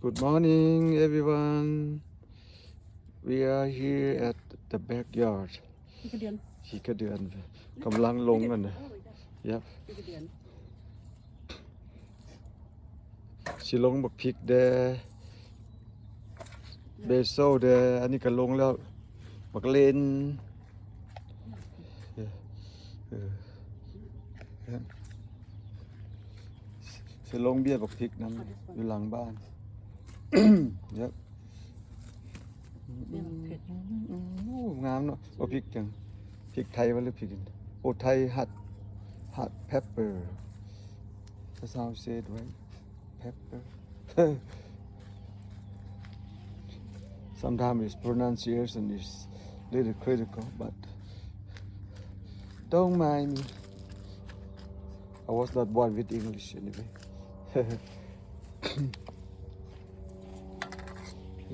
Good morning, everyone. We are here at the backyard. ຂີ້ກະເດືອນ ຂີ້ກະເດືອນ ກຳລັງລົງຫັ້ນນະ. Yep. ຂີ້ກະເດືອນ ຊິລົງບັກພິກແດ່ ເບໂຊແດ່. ອັນນີ້ກໍລົງແລ້ວ ບັກເລນ. ເອີ ເອີ ຊິລົງເບ້ຍບັກພິກນຳ ຢູ່ຫຼັງບ້ານ. Yep. ເຜັດ ໂອ້ ງາມເນາະ. ບໍ່ ພິກຫຍັງ? ພິກໄທບໍ່ ຫຼື ພິກ ໂອ້ ໄທ hot hot pepper. That's how you say it, right? Pepper. Sometimes its pronunciation is little critical, but don't mind me. I was not born with English anyway.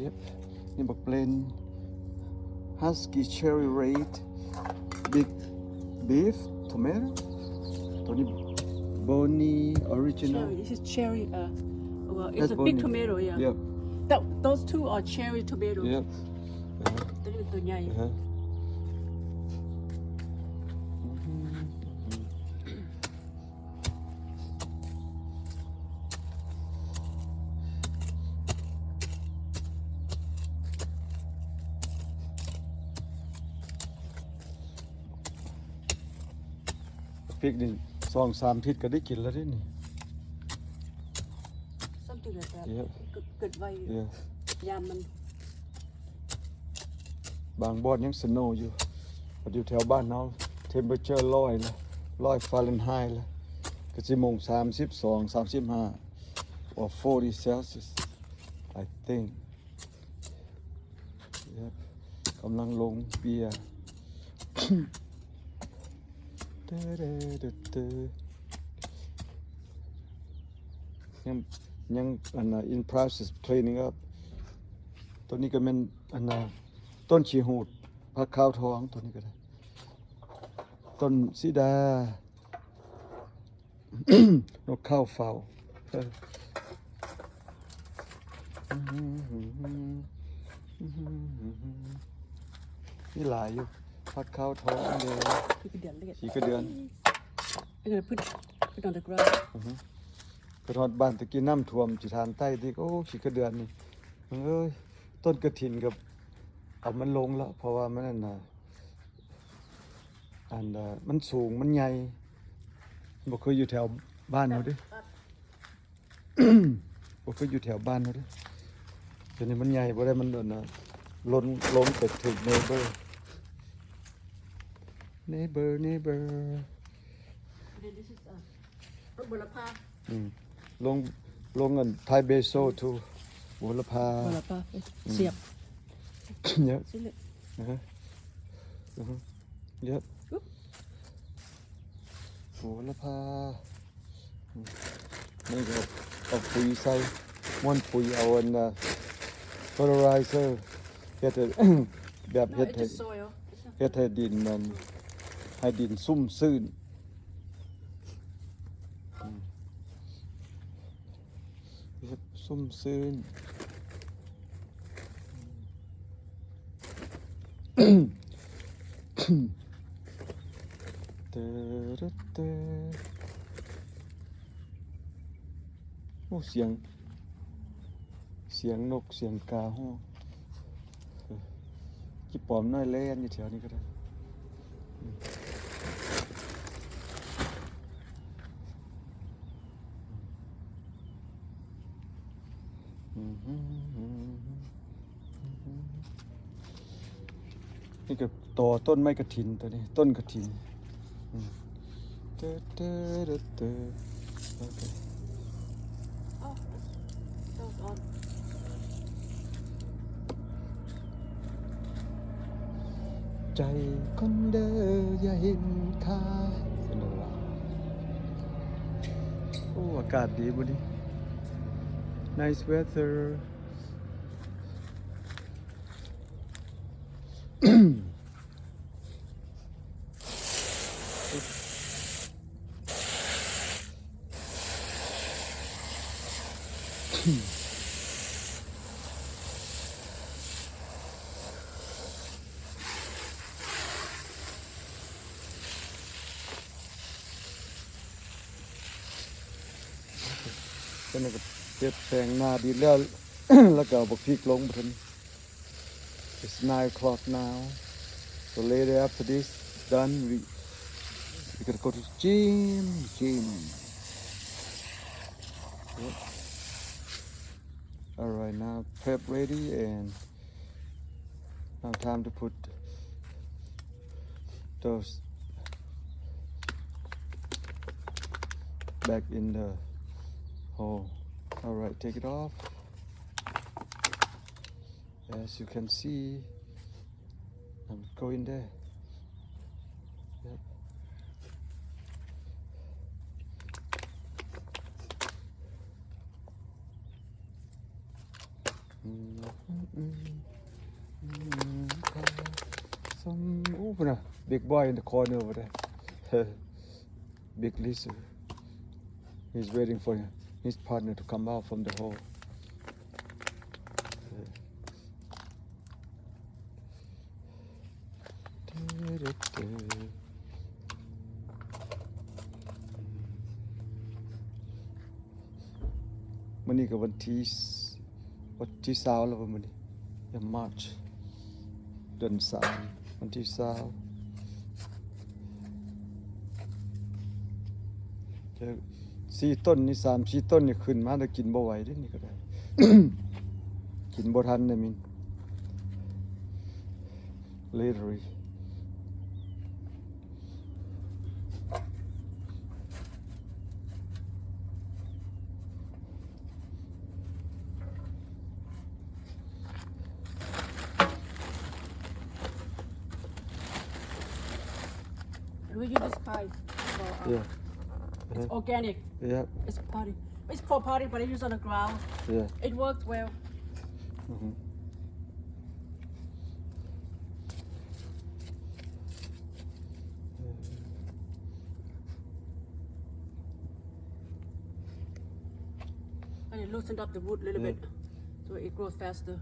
Yep. ນີ້ບັກເລນ Husky Cherry Red, Big Beef Tomato. ຕົວນີ້ Bonnie Original. Cherry, this is cherry, uh, well, it's a big tomato, yeah. Yep. That, those two are cherry tomato. Yep. ຕົວນີ້ເປັນຕົວໃຫຍ່. ພິກນີ້ສອງສາມທິດກໍໄດ້ກິນແລ້ວເດ້ນີ້. Something like that. Yeah. ເກີດ ເກີດໄວຢູ່. Yeah. ຍາມມັນ ບາງບ່ອນຍັງສະໂນຢູ່ ແຕ່ຢູ່ແຖວບ້ານເຮົາ temperature ຮ້ອຍລະ ຮ້ອຍ Fahrenheit ລະ ກໍຊິໂມງສາມສິບສອງ ສາມສິບຫ້າ or forty Celsius, I think. Yep. ກຳລັງລົງເບ້ຍ. ຍັງ ຍັງ ອັນນ່າ in process cleaning up. ຕົວນີ້ກໍແມ່ນ ອັນນ່າ ຕົ້ນຂີ້ຫູດ ຜັກຂາວທອງ. ຕົວນີ້ກໍໄດ້ ຕົ້ນສີດາ ນົກເຂົາເຝົ້າ. ມີຫຼາຍຢູ່ ຜັກຂາວທອງເດ້. ຂີ້ກະເດືອນ ຂີ້ກະເດືອນ. I'm gonna put, put on the ground. ອື ໄປຮອດບ້ານຕະກີ້ນ້ຳຖ້ວມ ຊິຖານໃຕ້ຕິ. ໂອ້ ຂີ້ກະເດືອນນີ້ ເອີຍ ຕົ້ນກະຖິນກໍເອົາມັນລົງແລ້ວ ເພາະວ່າມັນ ອັນນ່າ ອັນ ມັນສູງ ມັນໃຫຍ່ ບໍ່ຄືຢູ່ແຖວບ້ານເຮົາເດ້. ບໍ່ຄືຢູ່ແຖວບ້ານເຮົາເດ້. ຕົວນີ້ມັນໃຫຍ່ບໍ່ໄດ້ ມັນ ອັນນ່າ ຫຼົ່ນລົງໄປຖືກ neighbor, neighbor, neighbor. This is, uh, ຕົ້ນບົວລະພາ. ອືມ ລົງ ລົງອັນ Thai basil too. ບົວລະພາ ບົວລະພາ ອືມ ສຽບ ເຍາະ. ຊີ້ແຫຼະ. ອາຮະ ອາຮະ ເຍາະ. ບົວລະພາ. ອືມ ນີ້ກໍເອົາ ເອົາປຸຍໃສ່ ມ້ວນປຸຍ ເອົາອັນນ່າ fertilizer ເຮັດໃຫ້ ແບບເຮັດໃຫ້ Just soil. ເຮັດໃຫ້ດິນນັ້ນ ໃຫ້ດິນຊຸ່ມຊື່ນ. ອືມ ເຮັດຊຸ່ມຊື່ນ. ໂອ້ ສຽງ ສຽງນົກ ສຽງກາຮ້ອງ. ເອີ ຈິປອມນ້ອຍແລ່ນຢູ່ແຖວນີ້ກໍໄດ້. ນີ້ກໍຕໍຕົ້ນໄມ້ກະຖິນຕົວນີ້ ຕົ້ນກະຖິນ. ອືມ ເຕີ ເຕີ ເຕີ ເຕີ ໂອເຄ. ໃຈຄົນເດີຢ່າເຫັນຄ່າ. ໂອ້ ອາກາດດີມື້ນີ້ nice weather. ອືມ ອັນນີ້ກໍເຮັດແປງໜ້າດີແລ້ວ ແລ້ວກໍເອົາບັກພິກລົງບັດນີ້. It's nine o'clock now. So later after this done, we, we gonna go to the gym, gym. Yep. All right, now prep ready and now time to put those back in the hole. All right, take it off. As you can see, I'm going there. Yep. Some, oh, big boy in the corner over there. Big lizard. He's waiting for his partner to come out from the hole. ມື້ນີ້ກໍວັນທີ ວັນທີຊາວແລ້ວບໍ່ມື້ນີ້ ເດືອນມາດ ເດືອນສາມ ວັນທີຊາວ. ສີ່ຕົ້ນນີ້ ສາມສີ່ຕົ້ນນີ້ຂຶ້ນມາແລ້ວກິນບໍ່ໄຫວເດ້ ນີ້ກໍໄດ້ ກິນບໍ່ທັນເດ້ມິນ literally. We use this kind for, uh, yeah. It's organic. Yeah. It's potting. It's called potting, but it is on the ground. Yeah. It works well. Mm-hmm. And it loosen up the wood a little bit, so it grows faster.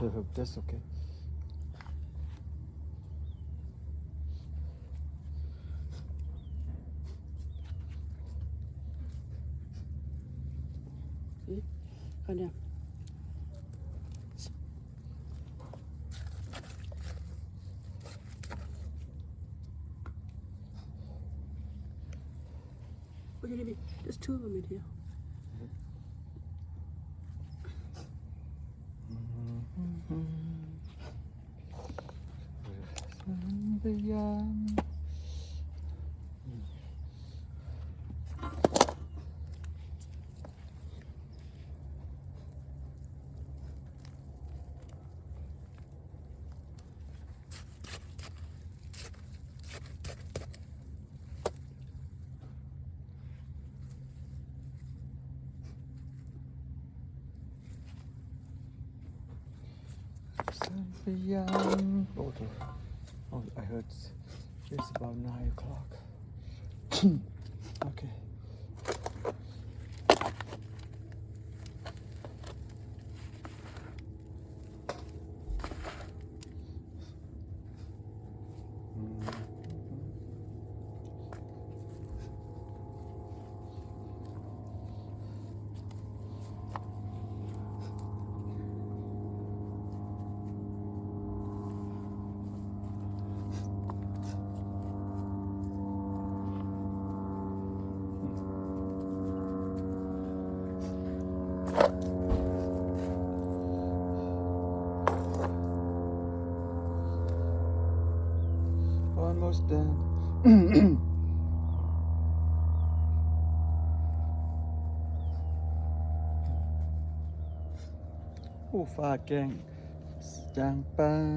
Oh, that's okay. See? Kind of. What do you mean? There's two of them in here. Oh, I heard it's about nine o'clock. Okay. Almost done. ໂອ້ ຟ້າແຈ້ງຈາງປາງ.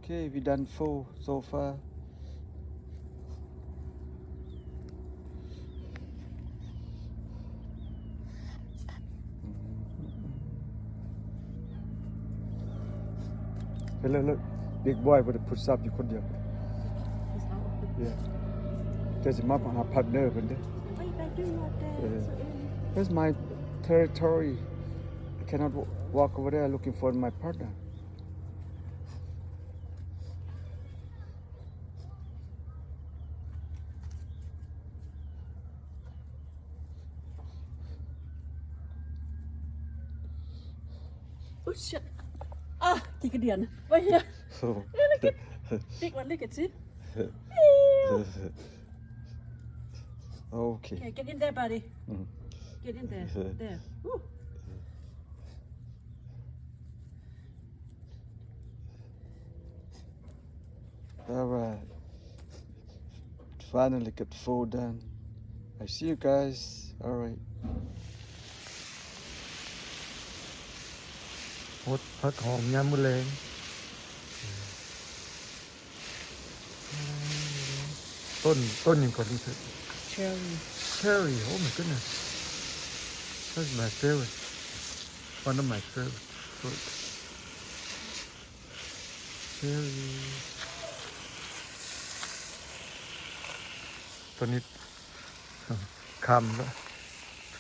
Okay, we done four so far. Hey, look, look. Big boy with a push up ຢູ່ຄົນດຽວ. Yeah. ແກຊິມາຫາພາດເນີເພິ່ນເດ້. Why you guys doing like that? Yeah. So early? That's my territory. I cannot w- walk over there looking for my partner. Oh shit. Ah, ຂີ້ກະດຽນ. Right here. Look at, big one, look at, see? Okay. Okay, get in there, buddy. Mm. Get in there. There. Woo. All right. Finally get food done. I see you guys. All right. ຫົດຜັກຫອມຍາມມື້ແລງ. ຕົ້ນ ຕົ້ນຫຍັງກ່ອນ? Cherry. Cherry. Oh my goodness. That's my favorite. One of my favorite fruits. Cherry. ຕອນນີ້ຄ່ຳແລ້ວ.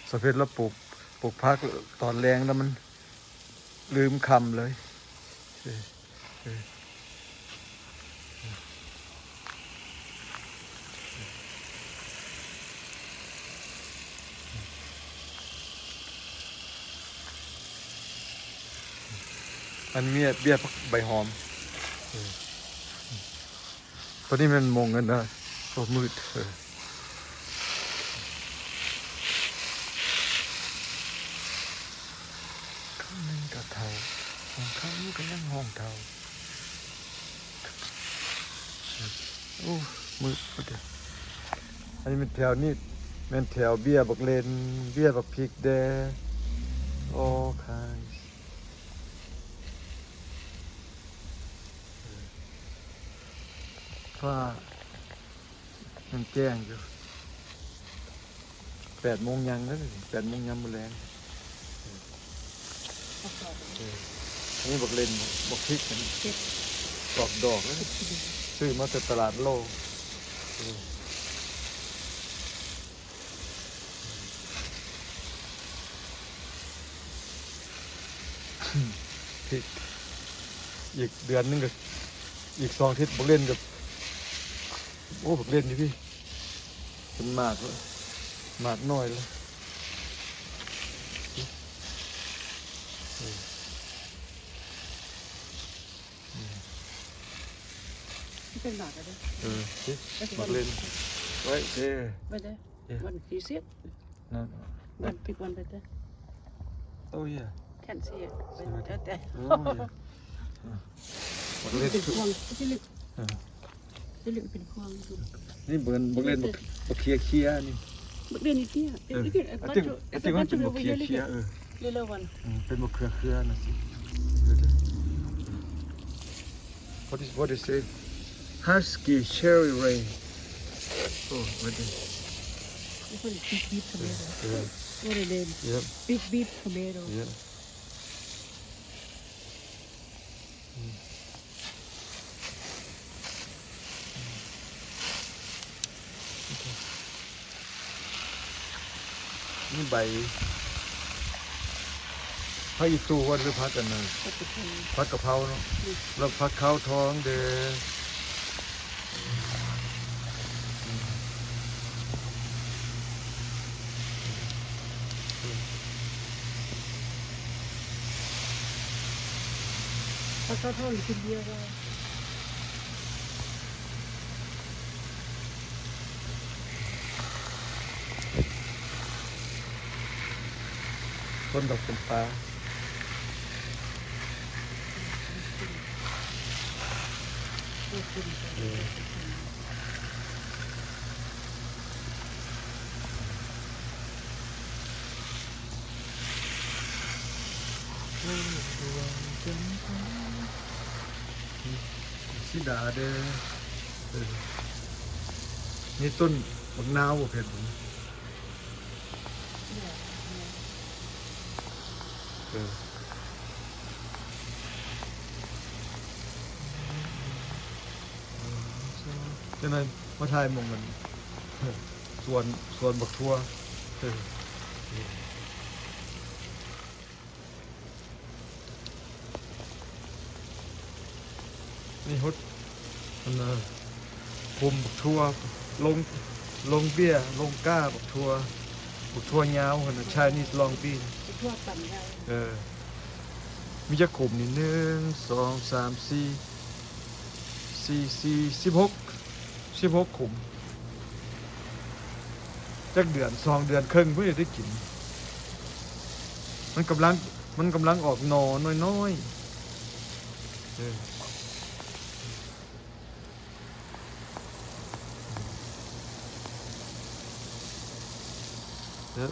ສາວເພັດລາວປູກ ປູກຜັກຕອນແລງແລ້ວມັນລືມຄ່ຳເລີຍ. ເອີ ເອີ. ອັນເມຍເບ້ຍໃບຫອມ. ຕອນນີ້ແມ່ນໂມງແລ້ວນະ. ໂອ້ ມືດ. ເອີ ຄຳໜຶ່ງກໍເຖົ້າ ຂອງຄຳນີ້ກໍຍັງຮ້ອງເຖົ້າ. ໂອ້ ມືດ. ອັນນີ້ແມ່ນແຖວນີ້ ແມ່ນແຖວເບ້ຍບັກເລັ່ນ ເບ້ຍບັກພິກແດ່. All kinds. ຟ້າຍັງແຈ້ງຢູ່. ແປດໂມງຍັງເດີ ແປດໂມງຍາມມື້ແລງ. ເອີ ອັນນີ້ບັກເລັ່ນ ບັກພິກ ເຫັນ ເຫັນ ອອກດອກເລີຍ. ຊື້ມາແຕ່ຕະຫຼາດໂລ. ເອີ ອີກເດືອນໜຶ່ງກໍ ອີກສອງອາທິດ ບັກເລັ່ນກໍ ໂອ້ ບັກເລັ່ນຢູ່ພີ້ ເປັນໝາກແລ້ວ ໝາກນ້ອຍແລ້ວ. ເປັນໝາກແລ້ວເດ້. ເອີ ບັກເລັ່ນ right there. Right there. Yeah. One, you see it? No, no. One, big one right there. Oh, yeah. Can't see it. See right there. Right there. Oh, yeah. ບັກເລັ່ນ ເປັນພວງ ເປັນພວງ. ນີ້ເບິ່ງ ບັກເລັ່ນ ບັກ ບັກເຂຍໆ ນີ້ ບັກເລັ່ນນີ້ເຕ້ຍ. ເອີ I think, I think ມັນເປັນບັກເຂຍໆ. ເອີ Little one. ເປັນບັກເຂຍໆ ນັ້ນຊິ. What is, what is it? Husky cherry ray. Oh, what is? This one is big beef tomato. Yeah. What a name. Yep. Big beef tomato. Yeah. ນີ້ໃບຜັກອີ່ຕູ່ ຫຼືຜັກອັນນັ້ນ ຜັກກະເພົາເນາະ. ແລ້ວຜັກຂາວທອງເດ້. ຜັກຂາວທອງກິນເບຍໄດ້. ຕົ້ນດອກຈຳປາ. ສີດາເດ້. ເອີ ມີຕົ້ນບັກນາວບໍ່ເພັດ? ເອີ. ຈັ່ງໃດມາຖ່າຍໝ່ອງນັ້ນ ສວນ ສວນບັກຖົ່ວ ເອີ ນີ້ຫົດ ອັນນ່າ ຂຸມບັກຖົ່ວ ລົງ ລົງເບ້ຍ ລົງກ້າບັກຖົ່ວ ບັກຖົ່ວຍາວຫັ້ນນະ Chinese long bean ບັກຖົ່ວຕຳໃຫຍ່ ເອີ ມີຈັກຂຸມນີ້ ໜຶ່ງ ສອງ ສາມ ສີ່ ສີ່ ສີ່ ສິບຫົກ ສິບຫົກຂຸມ ຈັກເດືອນ ສອງເດືອນເຄິ່ງພຸ້ນໄດ້ກິນ ມັນກຳລັງ ມັນກຳລັງອອກໜໍ່ນ້ອຍໆ ເອີ ແລ້ວ